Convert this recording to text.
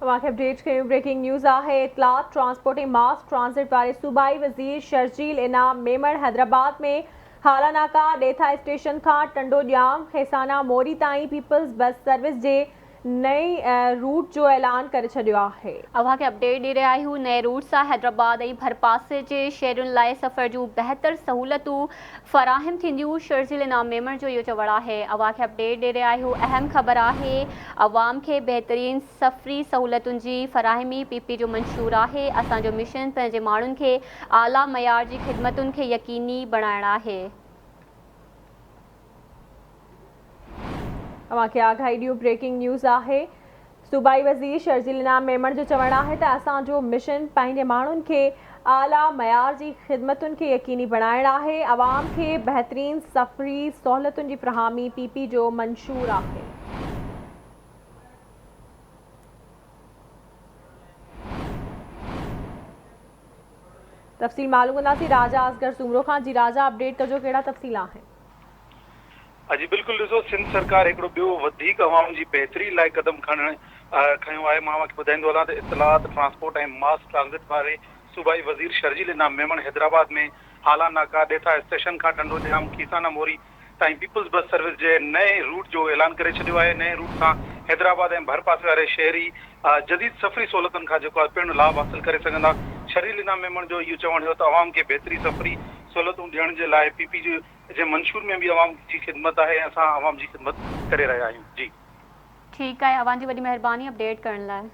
اوهان کي اپڊيٽ ڪيون بريڪنگ نيوز آهي اطلاعات ٽرانسپورٽ ۽ ماس ٽرانزٽ واري صوبائي وزير شرجيل انعام ميمڻ حيدرآباد ۾ هالا ناڪا ڏيٿا اسٽيشن کان ٽنڊو ڄام کيسانا موري تائين پيپلز بس سروس جي نئين روٽ جو اعلان ڪري ڇڏيو آهي. اوهان کي اپڊيٽ ڏئي رهيا آهيون نئين روٽ سان حيدرآباد ۽ ڀرپاسي جي شهرين لاء سفر جون بهتر سهولتون فراهم ٿينديون، شرجيل انعام ميمڻ جو اهو چوڻ آهي. اوهان کي اپڊيٽ ڏئي رهيا آهيون، اهم خبر آهي، عوام کي بهترين سفري سهولتن جي فراهمي پي پي جو منشور آهي، اسان جو مشن پنهنجي ماڻهن کي اعليٰ معيار جي خدمتن کي يقيني بڻائڻ آهي. اوهان کي آگاهي ڏيون بريڪنگ نيوز آهي صوبائي وزير شرجيل انعام ميمڻ جو چوڻ آهي ته اسان جو مشن پنهنجي ماڻهن کي اعليٰ معيار جي خدمتن کي يقيني بڻائڻ آهي، عوام کي بهترين سفري سهولتن جي فراهمي پي پي جو منشور آهي. تفصيل معلوم ڪنداسين راجا اصغر سومرو کان جي راجا اپڊيٽ ڪجو ڪهڙا تفصيل آهن. جي بلڪل ڏسو سنڌ سرڪار هڪڙو ٻيو وڌيڪ عوام جي بهتري لاء قدم کڻڻ کنيو آهي مان اوهان کي ٻڌائيندو هلان ته اطلاعات ٽرانسپورٽ ۽ ماس ٽرانزٽ واري صوبائي وزير شرجيل انعام ميمڻ حيدرآباد ۾ هالا ناڪا ڏيٿا اسٽيشن کان ٽنڊو ڄام کيسانا موري تائين پيپلز بس سروس جي نئين روٽ جو اعلان ڪري ڇڏيو آهي نئين روٽ سان حيدرآباد ۽ ڀرپاسي واري شهري جديد سفري سهولتن کان جيڪو آهي پڻ لاڀ حاصل ڪري سگهندا شرجيل انعام ميمڻ جو اهو چوڻ هيو ته عوام کي بهتري سفري سهولتون ڏيڻ جي لاء پي پي جي جي منشور ۾ به عوام جي خدمت آهي ۽ اسان عوام جي خدمت ڪري رهيا آهيون جي. ٺيڪ آهي اوهان جي وڏي مهرباني اپڊيٽ ڪرڻ لاء.